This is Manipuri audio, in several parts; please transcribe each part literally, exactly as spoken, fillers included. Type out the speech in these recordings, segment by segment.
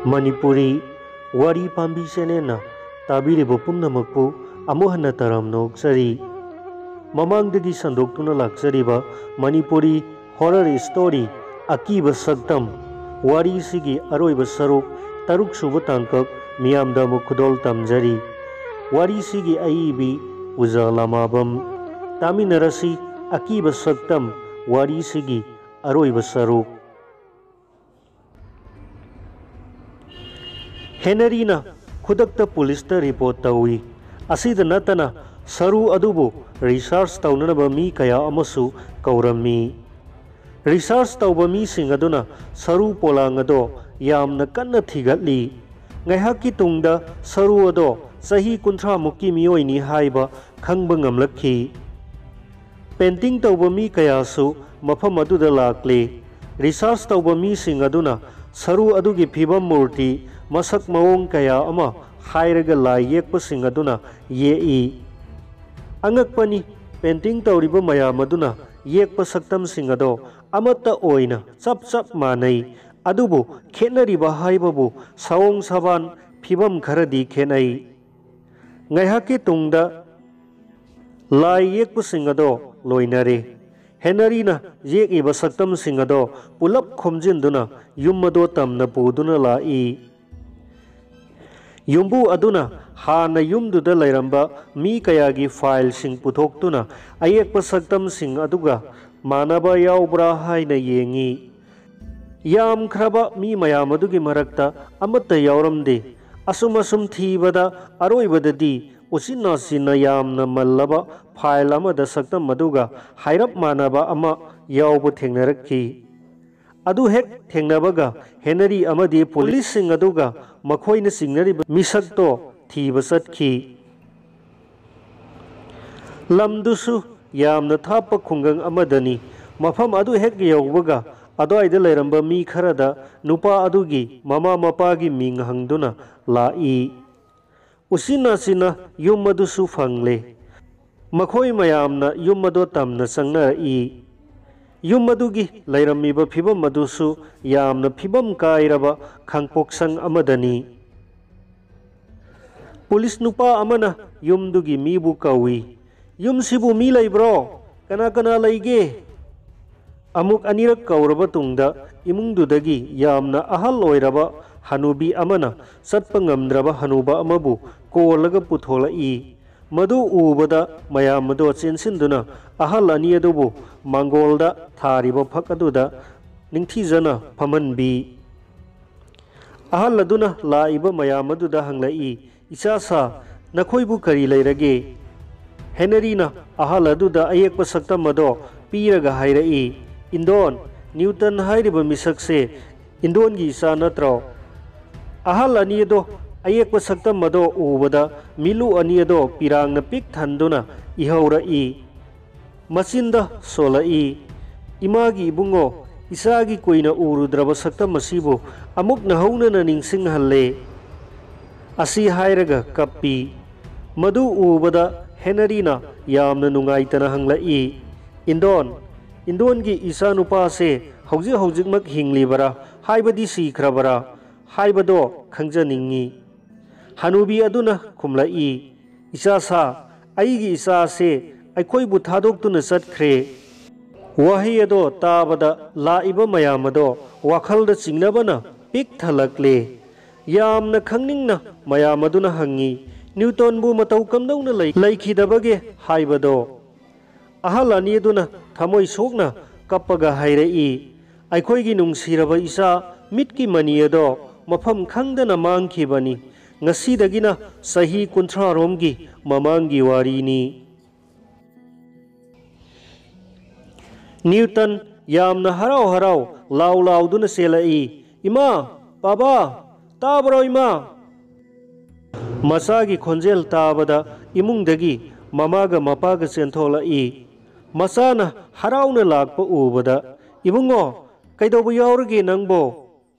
ꯃꯅꯤꯄꯨꯔꯤ ꯋꯥꯔꯤ ꯄꯥꯝꯕꯤ ꯆꯦꯅꯦꯜꯅ ꯇꯥꯕꯤꯔꯤꯕ ꯄꯨꯝꯅꯃꯛꯄꯨ ꯑꯃꯨꯛ ꯍꯟꯅ ꯇꯔꯥꯝꯅ ꯑꯣꯛꯆꯔꯤ꯫ ꯃꯃꯥꯡꯗꯒꯤ ꯁꯟꯗꯣꯛꯇꯨꯅ ꯂꯥꯛꯆꯔꯤꯕ ꯃꯅꯤꯄꯨꯔꯤ ꯍꯣꯔꯔ ꯁ꯭ꯇꯣꯔꯤ ꯑꯀꯤꯕ ꯁꯛꯇꯝ ꯋꯥꯔꯤꯁꯤꯒꯤ ꯑꯔꯣꯏꯕ ꯁꯔꯨꯛ ꯇꯔꯨꯛ ꯁꯨꯕ ꯇꯥꯡꯀꯛ ꯃꯤꯌꯥꯝꯗ ꯑꯃꯨꯛ ꯈꯨꯗꯣꯜ ꯇꯝꯖꯔꯤ꯫ ꯋꯥꯔꯤꯁꯤꯒꯤ ꯑꯏꯕꯤ ꯄꯨꯖꯥ ꯂꯃꯥꯕꯝ꯫ ꯇꯥꯃꯤꯟꯅꯔꯁꯤ ꯑꯀꯤꯕ ꯁꯛꯇꯝ ꯋꯥꯔꯤꯁꯤꯒꯤ ꯑꯔꯣꯏꯕ ꯁꯔꯨꯛ꯫ ꯍꯦꯅꯔꯤꯅ ꯈꯨꯗꯛꯇ ꯄꯨꯂꯤꯁꯇ ꯔꯤꯄꯣꯔꯠ ꯇꯧꯏ꯫ ꯑꯁꯤꯗ ꯅꯠꯇꯅ ꯁꯔꯨ ꯑꯗꯨꯕꯨ ꯔꯤꯁꯥꯔꯆ ꯇꯧꯅꯅꯕ ꯃꯤ ꯀꯌꯥ ꯑꯃꯁꯨ ꯀꯧꯔꯝꯃꯤ꯫ ꯔꯤꯁꯥꯔꯆ ꯇꯧꯕ ꯃꯤꯁꯤꯡ ꯑꯗꯨꯅ ꯁꯔꯨ ꯄꯣꯂꯥꯡ ꯑꯗꯣ ꯌꯥꯝꯅ ꯀꯟꯅ ꯊꯤꯒꯠꯂꯤ꯫ ꯉꯥꯏꯍꯥꯛꯀꯤ ꯇꯨꯡꯗ ꯁꯔꯨ ꯑꯗꯣ ꯆꯍꯤ ꯀꯨꯟꯊ꯭ꯔꯥ ꯃꯨꯛꯀꯤ ꯃꯤꯑꯣꯏꯅꯤ ꯍꯥꯏꯕ ꯈꯪꯕ ꯉꯝꯂꯛꯈꯤ꯫ ꯄꯦꯟꯇꯤꯡ ꯇꯧꯕ ꯃꯤ ꯀꯌꯥꯁꯨ ꯃꯐꯝ ꯑꯗꯨꯗ ꯂꯥꯛꯂꯤ꯫ ꯔꯤꯁꯥꯔꯆ ꯇꯧꯕ ꯃꯤꯁꯤꯡ ꯑꯗꯨꯅ ꯁꯔꯨ ꯑꯗꯨꯒꯤ ꯐꯤꯕꯝ, ꯃꯨꯔꯇꯤ, ꯃꯁꯛ ꯃꯑꯣꯡ ꯀꯌꯥ ꯑꯃ ꯍꯥꯏꯔꯒ ꯂꯥꯏ ꯌꯦꯛꯄꯁꯤꯡ ꯑꯗꯨꯅ ꯌꯦꯛꯏ꯫ ꯑꯉꯛꯄꯅꯤ, ꯄꯦꯟꯇꯤꯡ ꯇꯧꯔꯤꯕ ꯃꯌꯥꯝ ꯑꯗꯨꯅ ꯌꯦꯛꯄ ꯁꯛꯇꯝꯁꯤꯡ ꯑꯗꯣ ꯑꯃꯠꯇ ꯑꯣꯏꯅ ꯆꯞ ꯆꯞ ꯃꯥꯟꯅꯩ꯫ ꯑꯗꯨꯕꯨ ꯈꯦꯠꯅꯔꯤꯕ ꯍꯥꯏꯕꯕꯨ ꯁꯑꯣꯡ ꯁꯥꯕꯥꯟ, ꯐꯤꯕꯝ ꯈꯔꯗꯤ ꯈꯦꯠꯅꯩ꯫ ꯉꯥꯏꯍꯥꯛꯀꯤ ꯇꯨꯡꯗ ꯂꯥꯏ ꯌꯦꯛꯄꯁꯤꯡ ꯑꯗꯣ ꯂꯣꯏꯅꯔꯦ꯫ ꯍꯦꯅꯔꯤꯅ ꯌꯦꯛꯏꯕ ꯁꯛꯇꯝꯁꯤꯡ ꯑꯗꯣ ꯄꯨꯂꯞ ꯈꯣꯝꯖꯤꯟꯗꯨꯅ ꯌꯨꯝ ꯑꯗꯣ ꯇꯝꯅ ꯄꯨꯗꯨꯅ ꯂꯥꯛꯏ꯫ ꯌꯨꯝꯕꯨ ꯑꯗꯨꯅ ꯍꯥꯟꯅ ꯌꯨꯝꯗꯨꯗ ꯂꯩꯔꯝꯕ ꯃꯤ ꯀꯌꯥꯒꯤ ꯐꯥꯏꯜꯁꯤꯡ ꯄꯨꯊꯣꯛꯇꯨꯅ ꯑꯌꯦꯛꯄ ꯁꯛꯇꯝꯁꯤꯡ ꯑꯗꯨꯒ ꯃꯥꯟꯅꯕ ꯌꯥꯎꯕ꯭ꯔꯥ ꯍꯥꯏꯅ ꯌꯦꯡꯉꯤ꯫ ꯌꯥꯝꯈ꯭ꯔꯕ ꯃꯤ ꯃꯌꯥꯝ ꯑꯗꯨꯒꯤ ꯃꯔꯛꯇ ꯑꯃꯠꯇ ꯌꯥꯎꯔꯝꯗꯦ꯫ ꯑꯁꯨꯝ ꯑꯁꯨꯝ ꯊꯤꯕꯗ ꯑꯔꯣꯏꯕꯗꯗꯤ ꯎꯆꯤꯟ ꯅꯥꯆꯤꯟꯅ ꯌꯥꯝꯅ ꯃꯜꯂꯕ ꯐꯥꯏꯜ ꯑꯃꯗ ꯁꯛꯇꯝ ꯑꯗꯨꯒ ꯍꯥꯏꯔꯞ ꯃꯥꯟꯅꯕ ꯑꯃ ꯌꯥꯎꯕ ꯊꯦꯡꯅꯔꯛꯈꯤ꯫ ꯑꯗꯨ ꯍꯦꯛ ꯊꯦꯡꯅꯕꯒ ꯍꯦꯅꯔꯤ ꯑꯃꯗꯤ ꯄꯨꯂꯤꯁꯁꯤꯡ ꯑꯗꯨꯒ ꯃꯈꯣꯏꯅ ꯆꯤꯡꯅꯔꯤꯕ ꯃꯤꯁꯛꯇꯣ ꯊꯤꯕ ꯆꯠꯈꯤ꯫ ꯂꯝꯗꯨꯁꯨ ꯌꯥꯝꯅ ꯊꯥꯞꯄ ꯈꯨꯡꯒꯪ ꯑꯃꯗꯅꯤ꯫ ꯃꯐꯝ ꯑꯗꯨ ꯍꯦꯛ ꯌꯧꯕꯒ ꯑꯗ꯭ꯋꯥꯏꯗ ꯂꯩꯔꯝꯕ ꯃꯤ ꯈꯔꯗ ꯅꯨꯄꯥ ꯑꯗꯨꯒꯤ ꯃꯃꯥ ꯃꯄꯥꯒꯤ ꯃꯤꯡ ꯍꯪꯗꯨꯅ ꯂꯥꯛꯏ꯫ ꯎꯆꯤꯟ ꯅꯥꯆꯤꯟꯅ ꯌꯨꯝ ꯑꯗꯨꯁꯨ ꯐꯪꯂꯦ꯫ ꯃꯈꯣꯏ ꯃꯌꯥꯝꯅ ꯌꯨꯝ ꯑꯗꯣ ꯇꯝꯅ ꯆꯪꯅꯔꯛꯏ꯫ ꯌꯨꯝ ꯑꯗꯨꯒꯤ ꯂꯩꯔꯝꯃꯤꯕ ꯐꯤꯕꯝ ꯑꯗꯨꯁꯨ ꯌꯥꯝꯅ ꯐꯤꯕꯝ ꯀꯥꯏꯔꯕ ꯈꯥꯡꯄꯣꯛꯁꯪ ꯑꯃꯗꯅꯤ꯫ ꯄꯨꯂꯤꯁ ꯅꯨꯄꯥ ꯑꯃꯅ ꯌꯨꯝꯗꯨꯒꯤ ꯃꯤꯕꯨ ꯀꯧꯏ꯫ "ꯌꯨꯝꯁꯤꯕꯨ ꯃꯤ ꯂꯩꯕ꯭ꯔꯣ? ꯀꯅꯥ ꯀꯅꯥ ꯂꯩꯒꯦ?" ꯑꯃꯨꯛ ꯑꯅꯤꯔꯛ ꯀꯧꯔꯕ ꯇꯨꯡꯗ ꯏꯃꯨꯡꯗꯨꯗꯒꯤ ꯌꯥꯝꯅ ꯑꯍꯜ ꯑꯣꯏꯔꯕ ꯍꯅꯨꯕꯤ ꯑꯃꯅ ꯆꯠꯄ ꯉꯝꯗ꯭ꯔꯕ ꯍꯅꯨꯕ ꯑꯃꯕꯨ ꯀꯣꯜꯂꯒ ꯄꯨꯊꯣꯂꯛꯏ꯫ ꯃꯗꯨ ꯎꯕꯗ ꯃꯌꯥꯝ ꯑꯗꯣ ꯆꯦꯟꯁꯤꯟꯗꯨꯅ ꯑꯍꯜ ꯑꯅꯤ ꯑꯗꯨꯕꯨ ꯃꯥꯡꯒꯣꯜꯗ ꯊꯥꯔꯤꯕ ꯐꯛ ꯑꯗꯨꯗ ꯅꯤꯡꯊꯤꯖꯅ ꯐꯝꯍꯟꯕꯤ꯫ ꯑꯍꯜ ꯑꯗꯨꯅ ꯂꯥꯛꯏꯕ ꯃꯌꯥꯝ ꯑꯗꯨꯗ ꯍꯪꯂꯛꯏ, "ꯏꯆꯥ ꯁꯥ, ꯅꯈꯣꯏꯕꯨ ꯀꯔꯤ ꯂꯩꯔꯒꯦ?" ꯍꯦꯅꯔꯤꯅ ꯑꯍꯜ ꯑꯗꯨꯗ ꯑꯌꯦꯛꯄ ꯁꯛꯇꯝ ꯑꯗꯣ ꯄꯤꯔꯒ ꯍꯥꯏꯔꯛꯏ, "ꯏꯟꯗꯣꯟ, ꯅ꯭ꯌꯨꯇꯟ ꯍꯥꯏꯔꯤꯕ ꯃꯤꯁꯛꯁꯦ ꯏꯟꯗꯣꯟꯒꯤ ꯏꯆꯥ ꯅꯠꯇ꯭ꯔꯣ?" ꯑꯍꯜ ꯑꯅꯤ ꯑꯗꯣ ꯑꯌꯦꯛꯄ ꯁꯛꯇꯝ ꯑꯗꯣ ꯎꯕꯗ ꯃꯤꯠꯂꯨ ꯑꯅꯤ ꯑꯗꯣ ꯄꯤꯔꯥꯡꯅ ꯄꯤꯛ ꯊꯟꯗꯨꯅ ꯏꯍꯧꯔꯛꯏ꯫ ꯃꯆꯤꯟꯗ ꯁꯣꯜꯂꯛꯏ, "ꯏꯃꯥꯒꯤ ꯏꯕꯨꯡꯉꯣ, ꯏꯆꯥꯒꯤ ꯀꯨꯏꯅ ꯎꯔꯨꯗ꯭ꯔꯕ ꯁꯛꯇꯝ ꯑꯁꯤꯕꯨ ꯑꯃꯨꯛ ꯅꯧꯍꯧꯅꯅ ꯅꯤꯡꯁꯤꯡꯍꯜꯂꯦ" ꯑꯁꯤ ꯍꯥꯏꯔꯒ ꯀꯞꯄꯤ꯫ ꯃꯗꯨ ꯎꯕꯗ ꯍꯦꯅꯔꯤꯅ ꯌꯥꯝꯅ ꯅꯨꯡꯉꯥꯏꯇꯅ ꯍꯪꯂꯛꯏ, "ꯏꯟꯗꯣꯟ, ꯏꯟꯗꯣꯟꯒꯤ ꯏꯆꯥꯅꯨꯄꯥꯁꯦ ꯍꯧꯖꯤꯛ ꯍꯧꯖꯤꯛꯃꯛ ꯍꯤꯡꯂꯤꯕꯔꯥ, ꯍꯥꯏꯕꯗꯤ ꯁꯤꯈ꯭ꯔꯕꯔꯥ?" ꯍꯥꯏꯕꯗꯣ ꯈꯪꯖꯅꯤꯡꯏ꯫ ꯍꯅꯨꯕꯤ ꯑꯗꯨꯅ ꯈꯨꯝꯂꯛꯏ, "ꯏꯆꯥ ꯁꯥ, ꯑꯩꯒꯤ ꯏꯆꯥꯁꯦ ꯑꯩꯈꯣꯏꯕꯨ ꯊꯥꯗꯣꯛꯇꯨꯅ ꯆꯠꯈ꯭ꯔꯦ"꯫ ꯋꯥꯍꯩ ꯑꯗꯣ ꯇꯥꯕꯗ ꯂꯥꯛꯏꯕ ꯃꯌꯥꯝ ꯑꯗꯣ ꯋꯥꯈꯜꯗ ꯆꯤꯡꯅꯕꯅ ꯄꯤꯛ ꯊꯜꯂꯛꯂꯦ꯫ ꯌꯥꯝꯅ ꯈꯪꯅꯤꯡꯅ ꯃꯌꯥꯝ ꯑꯗꯨꯅ ꯍꯪꯉꯤ, "ꯅ꯭ꯌꯨꯇꯟꯕꯨ ꯃꯇꯧ ꯀꯝꯗꯧꯅ ꯂꯩ-, ꯂꯩꯈꯤꯗꯕꯒꯦ?" ꯍꯥꯏꯕꯗꯣ꯫ ꯑꯍꯜ ꯑꯅꯤ ꯑꯗꯨꯅ ꯊꯃꯣꯏ ꯁꯣꯛꯅ ꯀꯞꯄꯒ ꯍꯥꯏꯔꯛꯏ, "ꯑꯩꯈꯣꯏꯒꯤ ꯅꯨꯡꯁꯤꯔꯕ ꯏꯆꯥ ꯃꯤꯠꯀꯤ ꯃꯅꯤ ꯑꯗꯣ ꯃꯐꯝ ꯈꯪꯗꯅ ꯃꯥꯡꯈꯤꯕꯅꯤ꯫ ꯉꯁꯤꯗꯒꯤꯅ ꯆꯍꯤ ꯀꯨꯟꯊ꯭ꯔꯥ ꯔꯣꯝꯒꯤ ꯃꯃꯥꯡꯒꯤ ꯋꯥꯔꯤꯅꯤ"꯫ ꯅ꯭ꯌꯨꯇꯟ ꯌꯥꯝꯅ ꯍꯔꯥꯎ ꯍꯔꯥꯎ ꯂꯥꯎ ꯂꯥꯎꯗꯨꯅ ꯆꯦꯜꯂꯛꯏ, "ꯏꯃꯥ! ꯄꯥꯕꯥ! ꯇꯥꯕ꯭ꯔꯣ, ꯏꯃꯥ?" ꯃꯆꯥꯒꯤ ꯈꯣꯟꯖꯦꯜ ꯇꯥꯕꯗ ꯏꯃꯨꯡꯗꯒꯤ ꯃꯃꯥꯒ ꯃꯄꯥꯒ ꯆꯦꯟꯊꯣꯛꯂꯛꯏ꯫ ꯃꯆꯥꯅ ꯍꯔꯥꯎꯅ ꯂꯥꯛꯄ ꯎꯕꯗ, "ꯏꯕꯨꯡꯉꯣ, ꯀꯩꯗꯧꯕ ꯌꯥꯎꯔꯒꯦ ꯅꯪꯕꯣ?"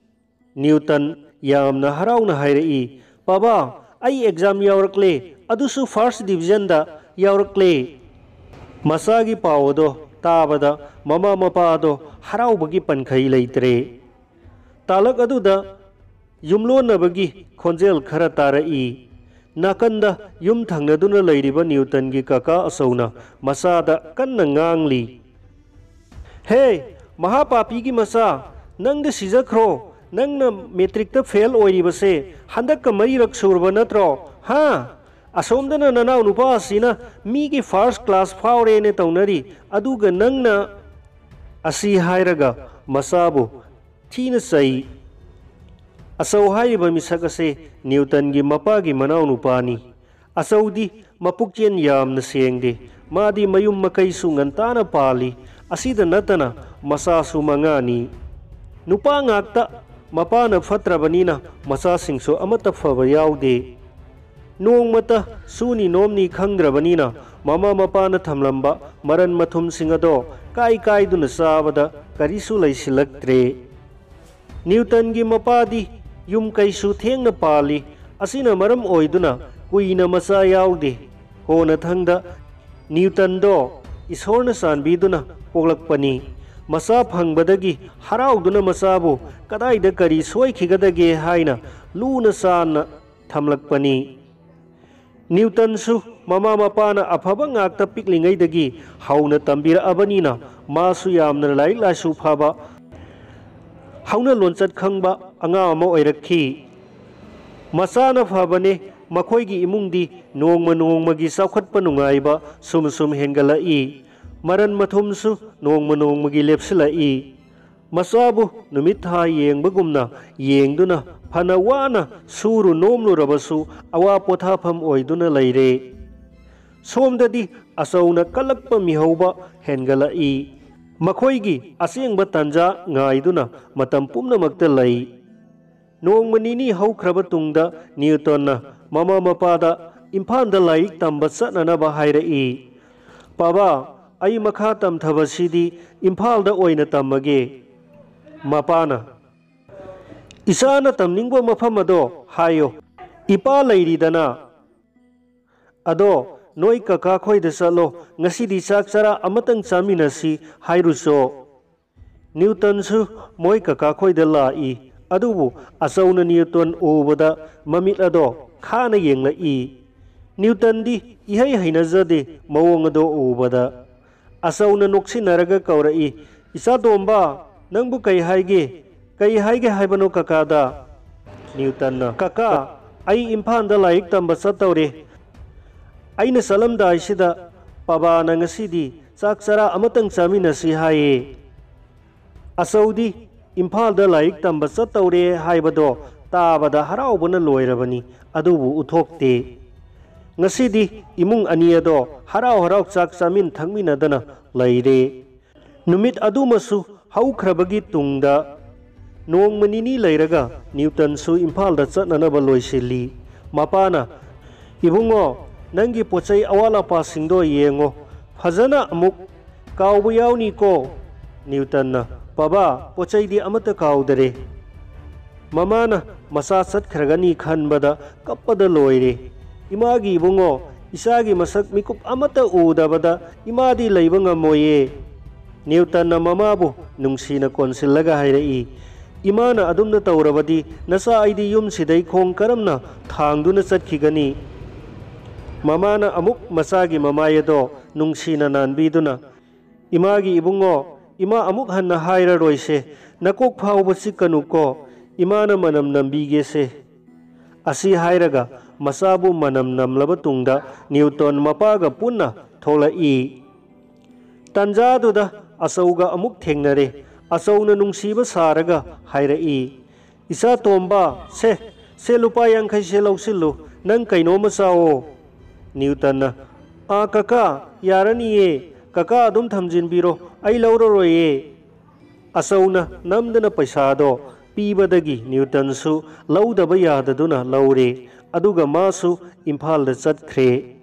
ꯅ꯭ꯌꯨꯇꯟ ꯌꯥꯝꯅ ꯍꯔꯥꯎꯅ ꯍꯥꯏꯔꯛꯏ, "ꯄꯥꯕꯥ, ꯑꯩ ꯑꯦꯛꯖꯥꯝ ꯌꯥꯎꯔꯛꯂꯦ, ꯑꯗꯨꯁꯨ ꯐꯥꯔꯁ ꯗꯤꯕꯤꯖꯟꯗ ꯌꯥꯎꯔꯛꯂꯦ"꯫ ꯃꯆꯥꯒꯤ ꯄꯥꯎ ꯑꯗꯣ ꯇꯥꯕꯗ ꯃꯃꯥ ꯃꯄꯥꯗꯣ ꯍꯔꯥꯎꯕꯒꯤ ꯄꯟꯈꯩ ꯂꯩꯇ꯭ꯔꯦ꯫ ꯇꯥꯂꯛ ꯑꯗꯨꯗ ꯌꯨꯝꯂꯣꯟꯅꯕꯒꯤ ꯈꯣꯟꯖꯦꯜ ꯈꯔ ꯇꯥꯔꯛꯏ꯫ ꯅꯥꯀꯟꯗ ꯌꯨꯝ ꯊꯪꯅꯗꯨꯅ ꯂꯩꯔꯤꯕ ꯅ꯭ꯌꯨꯇꯟꯒꯤ ꯀꯀꯥ ꯑꯆꯧꯅ ꯃꯆꯥꯗ ꯀꯟꯅ ꯉꯥꯡꯂꯤ, "ꯍꯦ, ꯃꯍꯥꯄꯥꯄꯤꯒꯤ ꯃꯆꯥ, ꯅꯪꯗꯤ ꯁꯤꯖꯈ꯭ꯔꯣ꯫ ꯅꯪꯅ ꯃꯦꯇ꯭ꯔꯤꯛꯇ ꯐꯦꯜ ꯑꯣꯏꯔꯤꯕꯁꯦ ꯍꯟꯗꯛꯀ ꯃꯔꯤꯔꯛ ꯁꯨꯔꯕ ꯅꯠꯇ꯭ꯔꯣ? ꯍꯥ? ꯑꯁꯣꯝꯗꯅ ꯅꯅꯥꯎ ꯅꯨꯄꯥ ꯑꯁꯤꯅ ꯃꯤꯒꯤ ꯐꯥꯔꯁ ꯀ꯭ꯂꯥꯁ ꯐꯥꯎꯔꯦꯅ ꯇꯧꯅꯔꯤ, ꯑꯗꯨꯒ ꯅꯪꯅ"꯫ ꯑꯁꯤ ꯍꯥꯏꯔꯒ ꯃꯆꯥꯕꯨ ꯊꯤꯅ ꯆꯩ꯫ ꯑꯆꯧ ꯍꯥꯏꯔꯤꯕ ꯃꯤꯁꯛ ꯑꯁꯦ ꯅ꯭ꯌꯨꯇꯟꯒꯤ ꯃꯄꯥꯒꯤ ꯃꯅꯥꯎ ꯅꯨꯄꯥꯅꯤ꯫ ꯑꯆꯧꯗꯤ ꯃꯄꯨꯛꯆꯦꯟ ꯌꯥꯝꯅ ꯁꯦꯡꯗꯦ꯫ ꯃꯥꯗꯤ ꯃꯌꯨꯝ ꯃꯀꯩꯁꯨ ꯉꯟꯇꯥꯅ ꯄꯥꯜꯂꯤ꯫ ꯑꯁꯤꯗ ꯅꯠꯇꯅ ꯃꯆꯥꯁꯨ ꯃꯉꯥꯅꯤ꯫ ꯅꯨꯄꯥ ꯉꯥꯛꯇ꯫ ꯃꯄꯥꯅ ꯐꯠꯇ꯭ꯔꯕꯅꯤꯅ ꯃꯆꯥꯁꯤꯡꯁꯨ ꯑꯃꯠꯇ ꯐꯕ ꯌꯥꯎꯗꯦ꯫ ꯅꯣꯡꯃꯇ ꯁꯨꯅꯤ ꯅꯣꯝꯅꯤ ꯈꯪꯗ꯭ꯔꯕꯅꯤꯅ ꯃꯃꯥ ꯃꯄꯥꯅ ꯊꯝꯂꯝꯕ ꯃꯔꯟ ꯃꯊꯨꯝꯁꯤꯡ ꯑꯗꯣ ꯀꯥꯏ ꯀꯥꯏꯗꯨꯅ ꯆꯥꯕꯗ ꯀꯔꯤꯁꯨ ꯂꯩꯁꯤꯜꯂꯛꯇ꯭ꯔꯦ꯫ ꯅ꯭ꯌꯨꯇꯟꯒꯤ ꯃꯄꯥꯗꯤ ꯌꯨꯝ ꯀꯩꯁꯨ ꯊꯦꯡꯅ ꯄꯥꯜꯂꯤ꯫ ꯑꯁꯤꯅ ꯃꯔꯝ ꯑꯣꯏꯗꯨꯅ ꯀꯨꯏꯅ ꯃꯆꯥ ꯌꯥꯎꯗꯦ꯫ ꯀꯣꯟꯅꯊꯪꯗ ꯅ꯭ꯌꯨꯇꯟꯗꯣ ꯏꯁꯣꯔꯅ ꯆꯥꯟꯕꯤꯗꯨꯅ ꯄꯣꯛꯂꯛꯄꯅꯤ꯫ ꯃꯆꯥ ꯐꯪꯕꯗꯒꯤ ꯍꯔꯥꯎꯗꯨꯅ ꯃꯆꯥꯕꯨ ꯀꯗꯥꯏꯗ ꯀꯔꯤ ꯁꯣꯏꯈꯤꯒꯗꯒꯦ ꯍꯥꯏꯅ ꯂꯨꯅ ꯆꯥꯟꯅ ꯊꯝꯂꯛꯄꯅꯤ꯫ ꯅ꯭ꯌꯨꯇꯟꯁꯨ ꯃꯃꯥ ꯃꯄꯥꯅ ꯑꯐꯕ ꯉꯥꯛꯇ ꯄꯤꯛꯂꯤꯉꯩꯗꯒꯤ ꯍꯧꯅ ꯇꯝꯕꯤꯔꯛꯑꯕꯅꯤꯅ ꯃꯥꯁꯨ ꯌꯥꯝꯅ ꯂꯥꯏꯔꯤꯛ ꯂꯥꯏꯁꯨ ꯐꯕ, ꯍꯧꯅ ꯂꯣꯟꯆꯠ ꯈꯪꯕ ꯑꯉꯥꯡ ꯑꯃ ꯑꯣꯏꯔꯛꯈꯤ꯫ ꯃꯆꯥꯅ ꯐꯕꯅꯦ, ꯃꯈꯣꯏꯒꯤ ꯏꯃꯨꯡꯗꯤ ꯅꯣꯡꯃ ꯅꯣꯡꯃꯒꯤ ꯆꯥꯎꯈꯠꯄ ꯅꯨꯡꯉꯥꯏꯕ ꯁꯨꯝ ꯁꯨꯝ ꯍꯦꯟꯒꯠꯂꯛꯏ꯫ ꯃꯔꯟ ꯃꯊꯨꯝꯁꯨ ꯅꯣꯡꯃ ꯅꯣꯡꯃꯒꯤ ꯂꯦꯞꯁꯤꯜꯂꯛꯏ꯫ ꯃꯆꯥꯕꯨ ꯅꯨꯃꯤꯠ ꯊꯥ ꯌꯦꯡꯕꯒꯨꯝꯅ ꯌꯦꯡꯗꯨꯅ ꯐꯅ ꯋꯥꯅ ꯁꯨꯔꯨ ꯅꯣꯝꯂꯨꯔꯕꯁꯨ ꯑꯋꯥ ꯄꯣꯊꯥꯐꯝ ꯑꯣꯏꯗꯨꯅ ꯂꯩꯔꯦ꯫ ꯁꯣꯝꯗꯗꯤ ꯑꯆꯧꯅ ꯀꯜꯂꯛꯄ ꯃꯤꯍꯧꯕ ꯍꯦꯟꯒꯠꯂꯛꯏ꯫ ꯃꯈꯣꯏꯒꯤ ꯑꯁꯦꯡꯕ ꯇꯥꯟꯖꯥ ꯉꯥꯏꯗꯨꯅ ꯃꯇꯝ ꯄꯨꯝꯅꯃꯛꯇ ꯂꯩ꯫ ꯅꯣꯡꯃ ꯅꯤꯅꯤ ꯍꯧꯈ꯭ꯔꯕ ꯇꯨꯡꯗ ꯅ꯭ꯌꯨꯇꯟꯅ ꯃꯃꯥ ꯃꯄꯥꯗ ꯏꯝꯐꯥꯜꯗ ꯂꯥꯏꯔꯤꯛ ꯇꯝꯕ ꯆꯠꯅꯅꯕ ꯍꯥꯏꯔꯛꯏ꯫ "ꯄꯥꯕꯥ, ꯑꯩ ꯃꯈꯥ ꯇꯝꯊꯕꯁꯤꯗꯤ ꯏꯝꯐꯥꯜꯗ ꯑꯣꯏꯅ ꯇꯝꯃꯒꯦ"꯫ ꯃꯄꯥꯅ, "ꯏꯆꯥꯅ ꯇꯝꯅꯤꯡꯕ ꯃꯐꯝ ꯑꯗꯣ ꯍꯥꯏꯌꯣ꯫ ꯏꯄꯥ ꯂꯩꯔꯤꯗꯅ"꯫ "ꯑꯗꯣ "ꯅꯣꯏ ꯀꯀꯥ ꯈꯣꯏꯗ ꯆꯠꯂꯣ, ꯉꯁꯤꯗꯤ ꯆꯥꯛ ꯆꯔꯥ ꯑꯃꯇꯪ ꯆꯥꯃꯤꯟꯅꯁꯤ ꯍꯥꯏꯔꯨꯆꯣ"꯫ ꯅ꯭ꯌꯨꯇꯟꯁꯨ ꯃꯣꯏ ꯀꯀꯥ ꯈꯣꯏꯗ ꯂꯥꯛꯏ꯫ ꯑꯗꯨꯕꯨ ꯑꯆꯧꯅ ꯅ꯭ꯌꯨꯇꯟ ꯎꯕꯗ ꯃꯃꯤꯠ ꯑꯗꯣ ꯈꯥꯅ ꯌꯦꯡꯂꯛꯏ꯫ ꯅ꯭ꯌꯨꯇꯟꯗꯤ ꯏꯍꯩ ꯍꯩꯅꯖꯗꯦ ꯃꯑꯣꯡ ꯑꯗꯣ ꯎꯕꯗ꯫ ꯑꯆꯧꯅ ꯅꯣꯛꯁꯤꯟꯅꯔꯒ ꯀꯧꯔꯛꯏ, "ꯏꯆꯥ ꯇꯣꯝꯕ, ꯅꯪꯕꯨ ꯀꯩ ꯍꯥꯏꯒꯦ? ꯀꯩ ꯍꯥꯏꯒꯦ ꯍꯥꯏꯕꯅꯣ ꯀꯀꯥꯗ?" ꯅ꯭ꯌꯨꯇꯟꯅ, "ꯀꯀꯥ, ꯑꯩ ꯏꯝꯐꯥꯜꯗ ꯂꯥꯏꯔꯤꯛ ꯇꯝꯕ ꯆꯠꯇꯧꯔꯦ꯫ ꯑꯩꯅ ꯆꯠꯂꯝꯗꯥꯏꯁꯤꯗ ꯄꯕꯥꯅ ꯉꯁꯤꯗꯤ ꯆꯥꯛ ꯆꯔꯥ ꯑꯃꯇꯪ ꯆꯥꯃꯤꯟꯅꯁꯤ ꯍꯥꯏꯌꯦ"꯫ ꯑꯆꯧꯗꯤ ꯏꯝꯐꯥꯜꯗ ꯂꯥꯏꯔꯤꯛ ꯇꯝꯕ ꯆꯠꯇꯧꯔꯦ ꯍꯥꯏꯕꯗꯣ ꯇꯥꯕꯗ ꯍꯔꯥꯎꯕꯅ ꯂꯣꯏꯔꯕꯅꯤ, ꯑꯗꯨꯕꯨ ꯎꯠꯊꯣꯛꯇꯦ꯫ ꯉꯁꯤꯗꯤ ꯏꯃꯨꯡ ꯑꯅꯤ ꯑꯗꯣ ꯍꯔꯥꯎ ꯍꯔꯥꯎ ꯆꯥꯛ ꯆꯥꯃꯤꯟ ꯊꯛꯃꯤꯟꯅꯗꯅ ꯂꯩꯔꯦ꯫ ꯅꯨꯃꯤꯠ ꯑꯗꯨꯃꯁꯨ ꯍꯧꯈ꯭ꯔꯕꯒꯤ ꯇꯨꯡꯗ ꯅꯣꯡꯃ ꯅꯤꯅꯤ ꯂꯩꯔꯒ ꯅ꯭ꯌꯨꯇꯟꯁꯨ ꯏꯝꯐꯥꯜꯗ ꯆꯠꯅꯅꯕ ꯂꯣꯏꯁꯤꯜꯂꯤ꯫ ꯃꯄꯥꯅ, "ꯏꯕꯨꯡꯉꯣ, ꯅꯪꯒꯤ ꯄꯣꯠꯆꯩ ꯑꯋꯥꯠ ꯑꯄꯥꯁꯤꯡꯗꯣ ꯌꯦꯡꯉꯣ, ꯐꯖꯅ ꯑꯃꯨꯛ ꯀꯥꯎꯕ ꯌꯥꯎꯅꯤꯀꯣ"꯫ ꯅ꯭ꯌꯨꯇꯟꯅ, "ꯄꯕꯥ, ꯄꯣꯠꯆꯩꯗꯤ ꯑꯃꯠꯇ ꯀꯥꯎꯗꯔꯦ"꯫ ꯃꯃꯥꯅ ꯃꯆꯥ ꯆꯠꯈ꯭ꯔꯒꯅꯤ ꯈꯟꯕꯗ ꯀꯞꯄꯗ ꯂꯣꯏꯔꯦ꯫ "ꯏꯃꯥꯒꯤ ꯏꯕꯨꯡꯉꯣ, ꯏꯆꯥꯒꯤ ꯃꯁꯛ ꯃꯤꯀꯨꯞ ꯑꯃꯠꯇ ꯎꯗꯕꯗ ꯏꯃꯥꯗꯤ ꯂꯩꯕ ꯉꯝꯃꯣꯏꯌꯦ"꯫ ꯅ꯭ꯌꯨꯇꯟꯅ ꯃꯃꯥꯕꯨ ꯅꯨꯡꯁꯤꯅ ꯀꯣꯟꯁꯤꯜꯂꯒ ꯍꯥꯏꯔꯛꯏ, "ꯏꯃꯥꯅ ꯑꯗꯨꯝꯅ ꯇꯧꯔꯕꯗꯤ ꯅꯆꯥ ꯑꯩꯗꯤ ꯌꯨꯝꯁꯤꯗꯩ ꯈꯣꯡ ꯀꯔꯝꯅ ꯊꯥꯡꯗꯨꯅ ꯆꯠꯈꯤꯒꯅꯤ?" ꯃꯃꯥꯅ ꯑꯃꯨꯛ ꯃꯆꯥꯒꯤ ꯃꯃꯥꯏ ꯑꯗꯣ ꯅꯨꯡꯁꯤꯅ ꯅꯥꯟꯕꯤꯗꯨꯅ, "ꯏꯃꯥꯒꯤ ꯏꯕꯨꯡꯉꯣ, ꯏꯃꯥ ꯑꯃꯨꯛ ꯍꯟꯅ ꯍꯥꯏꯔꯔꯣꯏꯁꯦ, ꯅꯀꯣꯛ ꯐꯥꯎꯕ ꯆꯤꯛꯀꯅꯨꯀꯣ, ꯏꯃꯥꯅ ꯃꯅꯝ ꯅꯝꯕꯤꯒꯦꯁꯦ"꯫ ꯑꯁꯤ ꯍꯥꯏꯔꯒ ꯃꯆꯥꯕꯨ ꯃꯅꯝ ꯅꯝꯂꯕ ꯇꯨꯡꯗ ꯅ꯭ꯌꯨꯇꯟ ꯃꯄꯥꯒ ꯄꯨꯟꯅ ꯊꯣꯛꯂꯛꯏ꯫ ꯇꯟꯖꯥꯗꯨꯗ ꯑꯆꯧꯒ ꯑꯃꯨꯛ ꯊꯦꯡꯅꯔꯦ꯫ ꯑꯆꯧꯅ ꯅꯨꯡꯁꯤꯕ ꯁꯥꯔꯒ ꯍꯥꯏꯔꯛꯏ, "ꯏꯆꯥ ꯇꯣꯝꯕ, ꯁꯦ, ꯁꯦ, ꯂꯨꯄꯥ ꯌꯥꯡꯈꯩꯁꯦ ꯂꯧꯁꯤꯜꯂꯨ, ꯅꯪ ꯀꯩꯅꯣꯝꯃ ꯆꯥꯋꯣ"꯫ ꯅ꯭ꯌꯨꯇꯟꯅ, "ꯑꯥ ꯀꯀꯥ, ꯌꯥꯔꯅꯤꯌꯦ, ꯀꯀꯥ ꯑꯗꯨꯝ ꯊꯝꯖꯤꯟꯕꯤꯔꯣ, ꯑꯩ ꯂꯧꯔꯔꯣꯏꯌꯦ"꯫ ꯑꯆꯧꯅ ꯅꯝꯗꯅ ꯄꯩꯁꯥꯗꯣ ꯄꯤꯕꯗꯒꯤ ꯅ꯭ꯌꯨꯇꯟꯁꯨ ꯂꯧꯗꯕ ꯌꯥꯗꯗꯨꯅ ꯂꯧꯔꯦ, ꯑꯗꯨꯒ ꯃꯥꯁꯨ ꯏꯝꯐꯥꯜꯗ ꯆꯠꯈ꯭ꯔꯦ꯫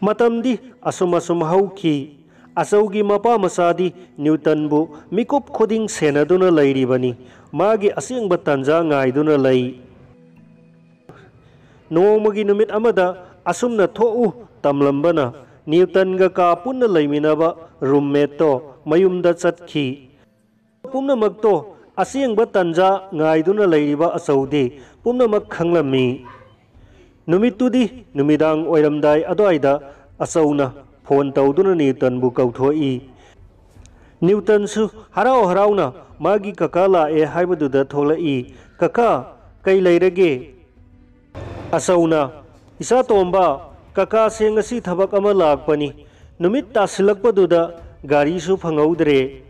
ꯃꯇꯝꯗꯤ ꯑꯁꯨꯝ ꯑꯁꯨꯝ ꯍꯧꯈꯤ꯫ ꯑꯆꯧꯒꯤ ꯃꯄꯥ ꯃꯆꯥꯗꯤ ꯅ꯭ꯌꯨꯇꯟꯕꯨ ꯃꯤꯀꯨꯞ ꯈꯨꯗꯤꯡ ꯁꯦꯟꯅꯗꯨꯅ ꯂꯩꯔꯤꯕꯅꯤ꯫ ꯃꯥꯒꯤ ꯑꯁꯦꯡꯕ ꯇꯥꯟꯖꯥ ꯉꯥꯏꯗꯨꯅ ꯂꯩ꯫ ꯅꯣꯡꯃꯒꯤ ꯅꯨꯃꯤꯠ ꯑꯃꯗ ꯑꯁꯨꯝꯅ ꯊꯣꯛꯎ ꯇꯝꯂꯝꯕꯅ ꯅ꯭ꯌꯨꯇꯟꯒ ꯀꯥ ꯄꯨꯟꯅ ꯂꯩꯃꯤꯟꯅꯕ ꯔꯨꯝꯃꯦꯠꯇꯣ ꯃꯌꯨꯝꯗ ꯆꯠꯈꯤ꯫ ꯄꯨꯝꯅꯃꯛꯇꯣ ꯑꯁꯦꯡꯕ ꯇꯟꯖꯥ ꯉꯥꯏꯗꯨꯅ ꯂꯩꯔꯤꯕ ꯑꯆꯧꯗꯤ ꯄꯨꯝꯅꯃꯛ ꯈꯪꯂꯝꯃꯤ꯫ ꯅꯨꯃꯤꯠꯇꯨꯗꯤ ꯅꯨꯃꯤꯗꯥꯡ ꯑꯣꯏꯔꯝꯗꯥꯏ ꯑꯗꯨꯋꯥꯏꯗ ꯑꯆꯧꯅ ꯐꯣꯟ ꯇꯧꯗꯨꯅ ꯅ꯭ꯌꯨꯇꯟꯕꯨ ꯀꯧꯊꯣꯛꯏ꯫ ꯅ꯭ꯌꯨꯇꯟꯁꯨ ꯍꯔꯥꯎ ꯍꯔꯥꯎꯅ ꯃꯥꯒꯤ ꯀꯀꯥ ꯂꯥꯛꯑꯦ ꯍꯥꯏꯕꯗꯨꯗ ꯊꯣꯛꯂꯛꯏ꯫ "ꯀꯀꯥ, ꯀꯩ ꯂꯩꯔꯒꯦ?" ꯑꯆꯧꯅ, "ꯏꯆꯥ ꯇꯣꯝꯕ, ꯀꯀꯥꯁꯦ ꯉꯁꯤ ꯊꯕꯛ ꯑꯃ ꯂꯥꯛꯄꯅꯤ꯫ ꯅꯨꯃꯤꯠ ꯇꯥꯁꯤꯜꯂꯛꯄꯗꯨꯗ ꯒꯥꯔꯤꯁꯨ ꯐꯪꯍꯧꯗ꯭ꯔꯦ꯫"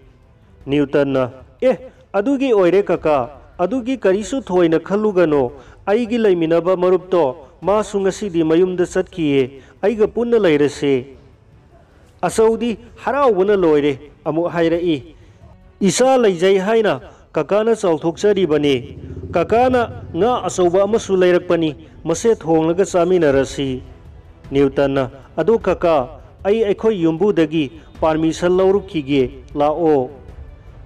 ꯅ꯭ꯌꯨꯇꯟꯅ, "ꯑꯦ, ꯑꯗꯨꯒꯤ ꯑꯣꯏꯔꯦ ꯀꯀꯥ, ꯑꯗꯨꯒꯤ ꯀꯔꯤꯁꯨ ꯊꯣꯏꯅ ꯈꯜꯂꯨꯒꯅꯣ꯫ ꯑꯩꯒꯤ ꯂꯩꯃꯤꯟꯅꯕ ꯃꯔꯨꯞꯇꯣ, ꯃꯥꯁꯨ ꯉꯁꯤꯗꯤ ꯃꯌꯨꯝꯗ ꯆꯠꯈꯤꯌꯦ꯫ ꯑꯩꯒ ꯄꯨꯟꯅ ꯂꯩꯔꯁꯦ꯫" ꯑꯆꯧꯗꯤ ꯍꯔꯥꯎꯕꯅ ꯂꯣꯏꯔꯦ꯫ ꯑꯃꯨꯛ ꯍꯥꯏꯔꯛꯏ, "ꯏꯆꯥ ꯂꯩꯖꯩ ꯍꯥꯏꯅ ꯀꯀꯥꯅ ꯆꯥꯎꯊꯣꯛꯆꯔꯤꯕꯅꯤ꯫ ꯀꯀꯥꯅ ꯉꯥ ꯑꯆꯧꯕ ꯑꯃꯁꯨ ꯂꯩꯔꯛꯄꯅꯤ, ꯃꯁꯦ ꯊꯣꯡꯂꯒ ꯆꯥꯃꯤꯟꯅꯔꯁꯤ꯫" ꯅ꯭ꯌꯨꯇꯟꯅ, "ꯑꯗꯣ ꯀꯀꯥ, ꯑꯩ ꯑꯩꯈꯣꯏ ꯌꯨꯝꯕꯨꯗꯒꯤ ꯄꯥꯔꯃꯤꯁꯟ ꯂꯧꯔꯨꯈꯤꯒꯦ, ꯂꯥꯛꯑꯣ꯫"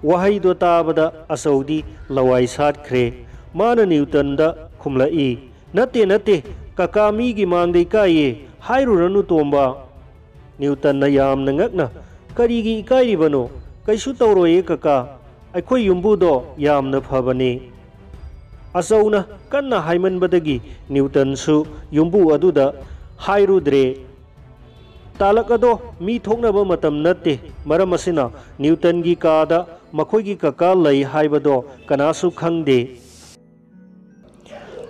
ꯋꯥꯍꯩꯗꯣ ꯇꯥꯕꯗ ꯑꯆꯧꯗꯤ ꯂꯋꯥꯏ ꯁꯥꯠꯈ꯭ꯔꯦ꯫ ꯃꯥꯅ ꯅ꯭ꯌꯨꯇꯟꯗ ꯈꯨꯝꯂꯛꯏ, "ꯅꯠꯇꯦ, ꯅꯠꯇꯦ, ꯀꯀꯥ ꯃꯤꯒꯤ ꯃꯥꯡꯗ ꯏꯀꯥꯏꯌꯦ, ꯍꯥꯏꯔꯨꯔꯅꯨ ꯇꯣꯝꯕ꯫" ꯅ꯭ꯌꯨꯇꯟꯅ ꯌꯥꯝꯅ ꯉꯛꯅ, "ꯀꯔꯤꯒꯤ ꯏꯀꯥꯏꯔꯤꯕꯅꯣ? ꯀꯩꯁꯨ ꯇꯧꯔꯣꯏꯌꯦ ꯀꯀꯥ, ꯑꯩꯈꯣꯏ ꯌꯨꯝꯕꯨꯗꯣ ꯌꯥꯝꯅ ꯐꯕꯅꯦ꯫" ꯑꯆꯧꯅ ꯀꯟꯅ ꯍꯥꯏꯃꯟꯕꯗꯒꯤ ꯅ꯭ꯌꯨꯇꯟꯁꯨ ꯌꯨꯝꯕꯨ ꯑꯗꯨꯗ ꯍꯥꯏꯔꯨꯗ꯭ꯔꯦ꯫ ꯇꯥꯂꯛ ꯑꯗꯣ ꯃꯤ ꯊꯣꯛꯅꯕ ꯃꯇꯝ ꯅꯠꯇꯦ꯫ ꯃꯔꯝ ꯑꯁꯤꯅ ꯅ꯭ꯌꯨꯇꯟꯒꯤ ꯀꯥꯗ ꯃꯈꯣꯏꯒꯤ ꯀꯀꯥ ꯂꯩ ꯍꯥꯏꯕꯗꯣ ꯀꯅꯥꯁꯨ ꯈꯪꯗꯦ꯫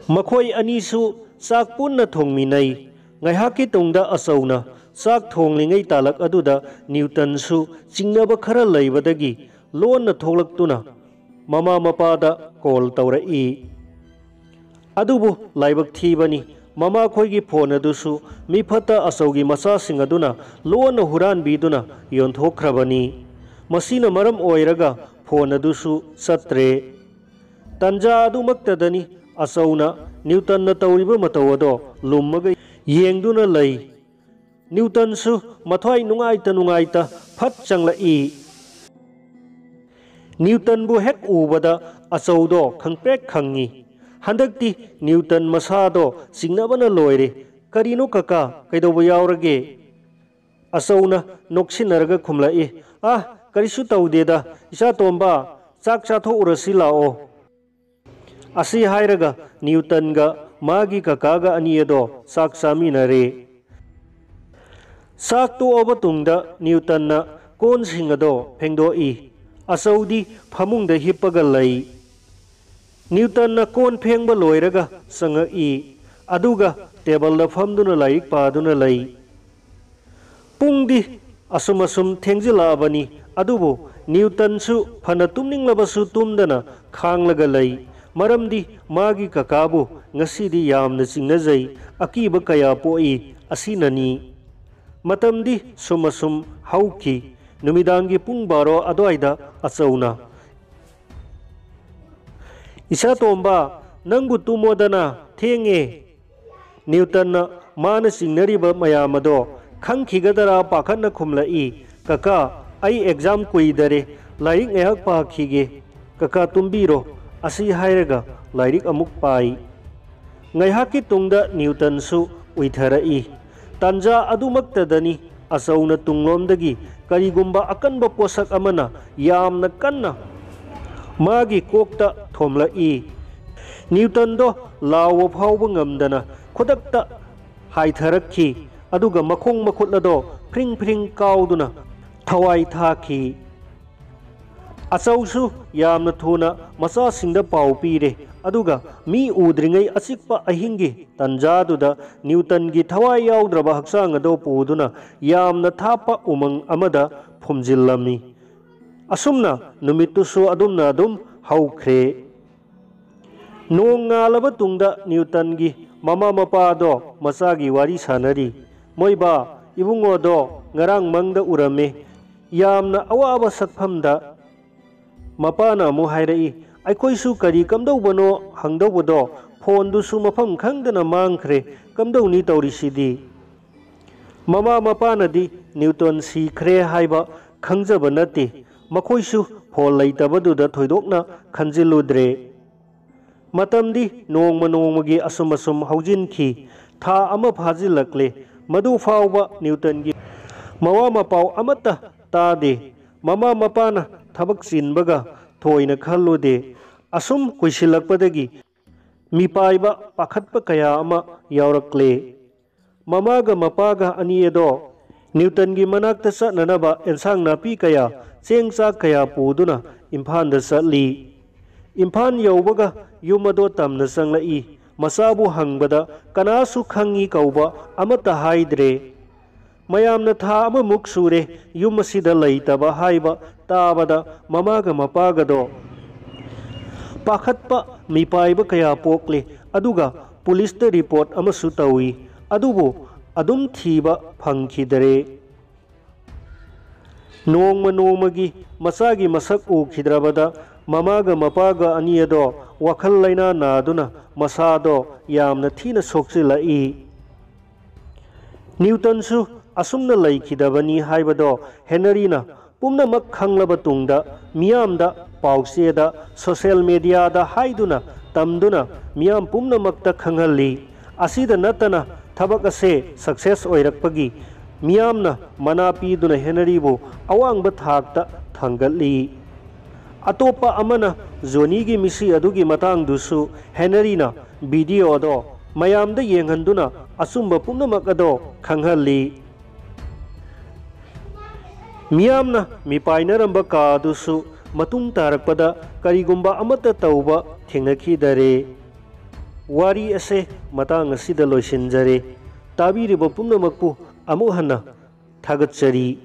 ꯃꯈꯣꯏ ꯑꯅꯤꯁꯨ ꯆꯥꯛ ꯄꯨꯟꯅ ꯊꯣꯡꯃꯤꯟꯅꯩ꯫ ꯉꯥꯏꯍꯥꯛꯀꯤ ꯇꯨꯡꯗ ꯑꯆꯧꯅ ꯆꯥꯛ ꯊꯣꯡꯂꯤꯉꯩ ꯇꯥꯂꯛ ꯑꯗꯨꯗ ꯅ꯭ꯌꯨꯇꯟꯁꯨ ꯆꯤꯡꯅꯕ ꯈꯔ ꯂꯩꯕꯗꯒꯤ ꯂꯣꯟꯅ ꯊꯣꯛꯂꯛꯇꯨꯅ ꯃꯃꯥ ꯃꯄꯥꯗ ꯀꯣꯜ ꯇꯧꯔꯛꯏ꯫ ꯑꯗꯨꯕꯨ ꯂꯥꯏꯕꯛ ꯊꯤꯕꯅꯤ, ꯃꯃꯥꯈꯣꯏꯒꯤ ꯐꯣꯟ ꯑꯗꯨꯁꯨ ꯃꯤꯐꯠꯇ ꯑꯆꯧꯒꯤ ꯃꯆꯥꯁꯤꯡ ꯑꯗꯨꯅ ꯂꯣꯟꯅ ꯍꯨꯔꯥꯟꯕꯤꯗꯨꯅ ꯌꯣꯟꯊꯣꯛꯈ꯭ꯔꯕꯅꯤ꯫ ꯃꯁꯤꯅ ꯃꯔꯝ ꯑꯣꯏꯔꯒ ꯐꯣꯟ ꯑꯗꯨꯁꯨ ꯆꯠꯇ꯭ꯔꯦ꯫ ꯇꯟꯖꯥ ꯑꯗꯨꯃꯛꯇꯗꯅꯤ ꯑꯆꯧꯅ ꯅ꯭ꯌꯨꯇꯟꯅ ꯇꯧꯔꯤꯕ ꯃꯇꯧ ꯑꯗꯣ ꯂꯨꯝꯃꯒ ꯌꯦꯡꯗꯨꯅ ꯂꯩ꯫ ꯅ꯭ꯌꯨꯇꯟꯁꯨ ꯃꯊ꯭ꯋꯥꯏ ꯅꯨꯡꯉꯥꯏꯇ ꯅꯨꯡꯉꯥꯏꯇ ꯐꯠ ꯆꯪꯂꯛꯏ꯫ ꯅ꯭ꯌꯨꯇꯟꯕꯨ ꯍꯦꯛ ꯎꯕꯗ ꯑꯆꯧꯗꯣ ꯈꯪꯄ꯭ꯔꯦꯛ ꯈꯪꯉꯤ꯫ ꯍꯟꯗꯛꯇꯤ ꯅ꯭ꯌꯨꯇꯟ ꯃꯁꯥꯗꯣ ꯆꯤꯡꯅꯕꯅ ꯂꯣꯏꯔꯦ꯫ "ꯀꯔꯤꯅꯣ ꯀꯀꯥ, ꯀꯩꯗꯧꯕ ꯌꯥꯎꯔꯒꯦ?" ꯑꯆꯧꯅ ꯅꯣꯛꯁꯤꯟꯅꯔꯒ ꯈꯨꯝꯂꯛꯏ, "ꯑꯥ, ꯀꯔꯤꯁꯨ ꯇꯧꯗꯦꯗ, ꯏꯆꯥ ꯇꯣꯝꯕ, ꯆꯥꯛ ꯆꯥꯊꯣꯛꯎꯔꯁꯤ ꯂꯥꯛꯑꯣ꯫" ꯑꯁꯤ ꯍꯥꯏꯔꯒ ꯅ꯭ꯌꯨꯇꯟꯒ ꯃꯥꯒꯤ ꯀꯀꯥꯒ ꯑꯅꯤ ꯑꯗꯣ ꯆꯥꯛ ꯆꯥꯃꯤꯟꯅꯔꯦ꯫ ꯆꯥꯛ ꯇꯣꯛꯑꯕ ꯇꯨꯡꯗ ꯅ꯭ꯌꯨꯇꯟꯅ ꯀꯣꯟꯁꯤꯡ ꯑꯗꯣ ꯐꯦꯡꯗꯣꯛꯏ꯫ ꯑꯆꯧꯗꯤ ꯐꯃꯨꯡꯗ ꯍꯤꯞꯄꯒ ꯂꯩ꯫ ꯅ꯭ꯌꯨꯇꯟꯅ ꯀꯣꯟ ꯐꯦꯡꯕ ꯂꯣꯏꯔꯒ ꯆꯪꯉꯛꯏ, ꯑꯗꯨꯒ ꯇꯦꯕꯜꯗ ꯐꯝꯗꯨꯅ ꯂꯥꯏꯔꯤꯛ ꯄꯥꯗꯨꯅ ꯂꯩ꯫ ꯄꯨꯡꯗꯤ ꯑꯁꯨꯝ ꯑꯁꯨꯝ ꯊꯦꯡꯖꯤꯜꯂꯛꯑꯕꯅꯤ, ꯑꯗꯨꯕꯨ ꯅ꯭ꯌꯨꯇꯟꯁꯨ ꯐꯅ ꯇꯨꯝꯅꯤꯡꯂꯕꯁꯨ ꯇꯨꯝꯗꯅ ꯈꯥꯡꯂꯒ ꯂꯩ꯫ ꯃꯔꯝꯗꯤ ꯃꯥꯒꯤ ꯀꯀꯥꯕꯨ ꯉꯁꯤꯗꯤ ꯌꯥꯝꯅ ꯆꯤꯡꯅꯖꯩ, ꯑꯀꯤꯕ ꯀꯌꯥ ꯄꯣꯛꯏ꯫ ꯑꯁꯤꯅꯅꯤ꯫ ꯃꯇꯝꯗꯤ ꯁꯨꯝ ꯑꯁꯨꯝ ꯍꯧꯈꯤ꯫ ꯅꯨꯃꯤꯗꯥꯡꯒꯤ ꯄꯨꯡ ꯕꯥꯔꯣ ꯑꯗꯨꯋꯥꯏꯗ ꯑꯆꯧꯅ, "ꯏꯆꯥ ꯇꯣꯝꯕ, ꯅꯪꯕꯨ ꯇꯨꯝꯃꯣꯗꯅ, ꯊꯦꯡꯉꯦ꯫" ꯅ꯭ꯌꯨꯇꯟꯅ ꯃꯥꯅ ꯆꯤꯡꯅꯔꯤꯕ ꯃꯌꯥꯝ ꯑꯗꯣ ꯈꯪꯈꯤꯒꯗꯔꯥ ꯄꯥꯈꯠꯅ ꯈꯨꯝꯂꯛꯏ, "ꯀꯀꯥ, ꯑꯩ ꯑꯦꯛꯖꯥꯝ ꯀꯨꯏꯗꯔꯦ, ꯂꯥꯏꯔꯤꯛ ꯉꯥꯏꯍꯥꯛ ꯄꯥꯈꯤꯒꯦ꯫ ꯀꯀꯥ ꯇꯨꯝꯕꯤꯔꯣ꯫" ꯑꯁꯤ ꯍꯥꯏꯔꯒ ꯂꯥꯏꯔꯤꯛ ꯑꯃꯨꯛ ꯄꯥꯏ꯫ ꯉꯥꯏꯍꯥꯛꯀꯤ ꯇꯨꯡꯗ ꯅ꯭ꯌꯨꯇꯟꯁꯨ ꯎꯏꯊꯔꯛꯏ꯫ ꯇꯥꯟꯖꯥ ꯑꯗꯨꯃꯛꯇꯗꯅꯤ ꯑꯆꯧꯅ ꯇꯨꯡꯂꯣꯝꯗꯒꯤ ꯀꯔꯤꯒꯨꯝꯕ ꯑꯀꯟꯕ ꯄꯣꯠꯁꯛ ꯑꯃꯅ ꯌꯥꯝꯅ ꯀꯟꯅ ꯃꯥꯒꯤ ꯀꯣꯛꯇ ꯊꯣꯝꯂꯛꯏ꯫ ꯅ꯭ꯌꯨꯇꯟꯗꯣ ꯂꯥꯎꯕ ꯐꯥꯎꯕ ꯉꯝꯗꯅ ꯈꯨꯗꯛꯇ ꯍꯥꯏꯊꯔꯛꯈꯤ, ꯑꯗꯨꯒ ꯃꯈꯣꯡ ꯃꯈꯨꯠ ꯑꯗꯣ ꯐ꯭ꯔꯤꯡ ꯐ꯭ꯔꯤꯡ ꯀꯥꯎꯗꯨꯅ ꯊꯋꯥꯏ ꯊꯥꯈꯤ꯫ ꯑꯆꯧꯁꯨ ꯌꯥꯝꯅ ꯊꯨꯅ ꯃꯆꯥꯁꯤꯡꯗ ꯄꯥꯎ ꯄꯤꯔꯦ, ꯑꯗꯨꯒ ꯃꯤ ꯎꯗ꯭ꯔꯤꯉꯩ ꯑꯆꯤꯛꯄ ꯑꯍꯤꯡꯒꯤ ꯇꯟꯖꯥꯗꯨꯗ ꯅ꯭ꯌꯨꯇꯟꯒꯤ ꯊꯋꯥꯏ ꯌꯥꯎꯗ꯭ꯔꯕ ꯍꯛꯆꯥꯡ ꯑꯗꯣ ꯄꯨꯗꯨꯅ ꯌꯥꯝꯅ ꯊꯥꯞꯄ ꯎꯃꯪ ꯑꯃꯗ ꯐꯨꯝꯖꯤꯜꯂꯝꯃꯤ꯫ ꯑꯁꯨꯝꯅ ꯅꯨꯃꯤꯠꯇꯨꯁꯨ ꯑꯗꯨꯝꯅ ꯑꯗꯨꯝ ꯍꯧꯈ꯭ꯔꯦ꯫ ꯅꯣꯡ ꯉꯥꯜꯂꯕ ꯇꯨꯡꯗ ꯅ꯭ꯌꯨꯇꯟꯒꯤ ꯃꯃꯥ ꯃꯄꯥꯗꯣ ꯃꯆꯥꯒꯤ ꯋꯥꯔꯤ ꯁꯥꯟꯅꯔꯤ꯫ "ꯃꯣꯏꯕꯥ, ꯏꯕꯨꯡꯉꯣꯗꯣ ꯉꯔꯥꯡ ꯃꯪꯗ ꯎꯔꯝꯃꯦ, ꯌꯥꯝꯅ ꯑꯋꯥꯕ ꯁꯛꯐꯝꯗ꯫" ꯃꯄꯥꯅ ꯑꯃꯨꯛ ꯍꯥꯏꯔꯛꯏ, "ꯑꯩꯈꯣꯏꯁꯨ ꯀꯔꯤ ꯀꯝꯗꯧꯕꯅꯣ ꯍꯪꯗꯧꯕꯗꯣ ꯐꯣꯟꯗꯨꯁꯨ ꯃꯐꯝ ꯈꯪꯗꯅ ꯃꯥꯡꯈ꯭ꯔꯦ, ꯀꯝꯗꯧꯅꯤ ꯇꯧꯔꯤꯁꯤꯗꯤ?" ꯃꯃꯥ ꯃꯄꯥꯅꯗꯤ ꯅ꯭ꯌꯨꯇꯟ ꯁꯤꯈ꯭ꯔꯦ ꯍꯥꯏꯕ ꯈꯪꯖꯕ ꯅꯠꯇꯦ꯫ ꯃꯈꯣꯏꯁꯨ ꯐꯣꯟ ꯂꯩꯇꯕꯗꯨꯗ ꯊꯣꯏꯗꯣꯛꯅ ꯈꯟꯖꯤꯜꯂꯨꯗ꯭ꯔꯦ꯫ ꯃꯇꯝꯗꯤ ꯅꯣꯡꯃ ꯅꯣꯡꯃꯒꯤ ꯑꯁꯨꯝ ꯑꯁꯨꯝ ꯍꯧꯖꯤꯟꯈꯤ꯫ ꯊꯥ ꯑꯃ ꯐꯥꯖꯤꯜꯂꯛꯂꯦ꯫ ꯃꯗꯨ ꯐꯥꯎꯕ ꯅ꯭ꯌꯨꯇꯟꯒꯤ ꯃꯋꯥ ꯃꯄꯥꯎ ꯑꯃꯠꯇ ꯇꯥꯗꯦ꯫ ꯃꯃꯥ ꯃꯄꯥꯅ ꯊꯕꯛ ꯆꯤꯟꯕꯒ ꯊꯣꯏꯅ ꯈꯜꯂꯨꯗꯦ꯫ ꯑꯁꯨꯝ ꯀꯨꯏꯁꯤꯜꯂꯛꯄꯗꯒꯤ ꯃꯤꯄꯥꯏꯕ ꯄꯥꯈꯠꯄ ꯀꯌꯥ ꯑꯃ ꯌꯥꯎꯔꯛꯂꯦ꯫ ꯃꯃꯥꯒ ꯃꯄꯥꯒ ꯑꯅꯤ ꯑꯗꯣ ꯅ꯭ꯌꯨꯇꯟꯒꯤ ꯃꯅꯥꯛꯇ ꯆꯠꯅꯅꯕ ꯑꯦꯟꯁꯥꯡ ꯅꯥꯄꯤ ꯀꯌꯥ, ꯆꯦꯡ ꯆꯥꯛ ꯀꯌꯥ ꯄꯨꯗꯨꯅ ꯏꯝꯐꯥꯜꯗ ꯆꯠꯂꯤ꯫ ꯏꯝꯐꯥꯜ ꯌꯧꯕꯒ ꯌꯨꯝ ꯑꯗꯣ ꯇꯝꯅ ꯆꯪꯂꯛꯏ꯫ ꯃꯆꯥꯕꯨ ꯍꯪꯕꯗ ꯀꯅꯥꯁꯨ ꯈꯪꯏ ꯀꯧꯕ ꯑꯃꯠꯇ ꯍꯥꯏꯗ꯭ꯔꯦ꯫ ꯃꯌꯥꯝꯅ ꯊꯥ ꯑꯃꯃꯨꯛ ꯁꯨꯔꯦ ꯌꯨꯝ ꯑꯁꯤꯗ ꯂꯩꯇꯕ ꯍꯥꯏꯕ ꯇꯥꯕꯗ ꯃꯃꯥꯒ ꯃꯄꯥꯒꯗꯣ ꯄꯥꯈꯠꯄ ꯃꯤꯄꯥꯏꯕ ꯀꯌꯥ ꯄꯣꯛꯂꯦ꯫ ꯑꯗꯨꯒ ꯄꯨꯂꯤꯁꯇ ꯔꯤꯄꯣꯔꯠ ꯑꯃꯁꯨ ꯇꯧꯏ꯫ ꯑꯗꯨꯕꯨ ꯑꯗꯨꯝ ꯊꯤꯕ ꯐꯪꯈꯤꯗꯔꯦ꯫ ꯅꯣꯡꯃ ꯅꯣꯡꯃꯒꯤ ꯃꯆꯥꯒꯤ ꯃꯁꯛ ꯎꯈꯤꯗ꯭ꯔꯕꯗ ꯃꯃꯥꯒ ꯃꯄꯥꯒ ꯑꯅꯤ ꯑꯗꯣ ꯋꯥꯈꯜ ꯂꯩꯅꯥ ꯅꯥꯗꯨꯅ ꯃꯁꯥꯗꯣ ꯌꯥꯝꯅ ꯊꯤꯅ ꯁꯣꯛꯆꯤꯜꯂꯛꯏ꯫ ꯅ꯭ꯌꯨꯇꯟꯁꯨ ꯑꯁꯨꯝꯅ ꯂꯩꯈꯤꯗꯕꯅꯤ ꯍꯥꯏꯕꯗꯣ ꯍꯦꯅꯔꯤꯅ ꯄꯨꯝꯅꯃꯛ ꯈꯪꯂꯕ ꯇꯨꯡꯗ ꯃꯤꯌꯥꯝꯗ ꯄꯥꯎꯆꯦꯗ, ꯁꯣꯁꯦꯜ ꯃꯦꯗꯤꯌꯥꯗ ꯍꯥꯏꯗꯨꯅ ꯇꯝꯗꯨꯅ ꯃꯤꯌꯥꯝ ꯄꯨꯝꯅꯃꯛꯇ ꯈꯪꯍꯜꯂꯤ꯫ ꯑꯁꯤꯗ ꯅꯠꯇꯅ ꯊꯕꯛ ꯑꯁꯦ ꯁꯛꯁꯦꯁ ꯑꯣꯏꯔꯛꯄꯒꯤ ꯃꯤꯌꯥꯝꯅ ꯃꯅꯥ ꯄꯤꯗꯨꯅ ꯍꯦꯅꯔꯤꯕꯨ ꯑꯋꯥꯡꯕ ꯊꯥꯛꯇ ꯊꯥꯡꯒꯠꯂꯤ꯫ ꯑꯇꯣꯞꯄ ꯑꯃꯅ ꯖꯣꯅꯤꯒꯤ ꯃꯤꯁꯤ ꯑꯗꯨꯒꯤ ꯃꯇꯥꯡꯗꯨꯁꯨ ꯍꯦꯅꯔꯤꯅ ꯚꯤꯗꯤꯑꯣ ꯑꯗꯣ ꯃꯌꯥꯝꯗ ꯌꯦꯡꯍꯟꯗꯨꯅ ꯑꯆꯨꯝꯕ ꯄꯨꯝꯅꯃꯛ ꯑꯗꯣ ꯈꯪꯍꯜꯂꯤ꯫ ꯃꯤꯌꯥꯝꯅ ꯃꯤꯄꯥꯏꯅꯔꯝꯕ ꯀꯥ ꯑꯗꯨꯁꯨ ꯃꯇꯨꯡ ꯇꯥꯔꯛꯄꯗ ꯀꯔꯤꯒꯨꯝꯕ ꯑꯃꯠꯇ ꯇꯧꯕ ꯊꯦꯡꯅꯈꯤꯗꯔꯦ꯫ ꯋꯥꯔꯤ ꯑꯁꯦ ꯃꯇꯥꯡ ꯑꯁꯤꯗ ꯂꯣꯏꯁꯤꯟꯖꯔꯦ꯫ ꯇꯥꯕꯤꯔꯤꯕ ꯄꯨꯝꯅꯃꯛꯄꯨ ꯑꯃꯨꯛ ꯍꯟꯅ ꯊꯥꯒꯠꯆꯔꯤ꯫